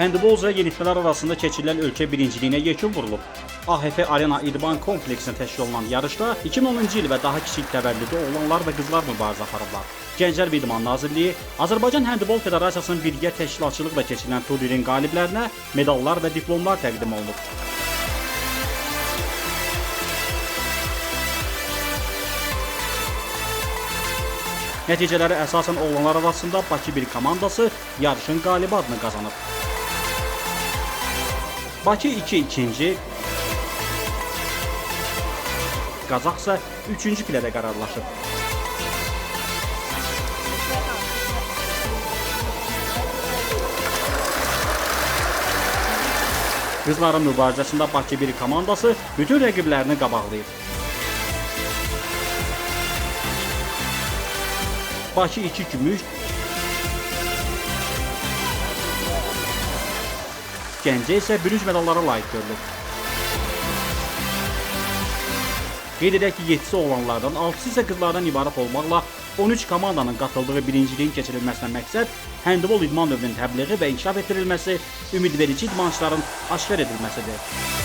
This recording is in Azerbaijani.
Həndbol üzrə yeniyetmələr arasında keçirilən ölkə birinciliyinə yekun vurulub. AHF Arena İdman kompleksində təşkil olunan yarışda 2010-cu il və daha kiçik təvəllüdlü oğlanlar və qızlar mübarizə aparıblar. Gənclər və İdman Nazirliyi, Azərbaycan Həndbol Federasiyasının birgə təşkilatçılıqla keçirilən turnirin qaliblərinə medallar və diplomlar təqdim olunub. Nəticələrə əsasən oğlanlar arasında Bakı 1 komandası yarışın qalibi adını qazanıb. Bakı 2 ikinci, Qazax isə üçüncü pillədə qərarlaşıb. Qızların mübarizəsində Bakı 1 komandası bütün rəqiblərini qabaqlayıb. Bakı 2 gümüş, Gəncə isə bürünc medallara layiq görülüb. Qeyd edək ki, 7-si oğlanlardan, 6-sı isə qızlardan ibarət olmaqla 13 komandanın qatıldığı birinciliyin keçirilməsinə məqsəd həndbol idman növünün təbliği və inkişaf etdirilməsi, ümidverici idmançıların aşkar edilməsidir.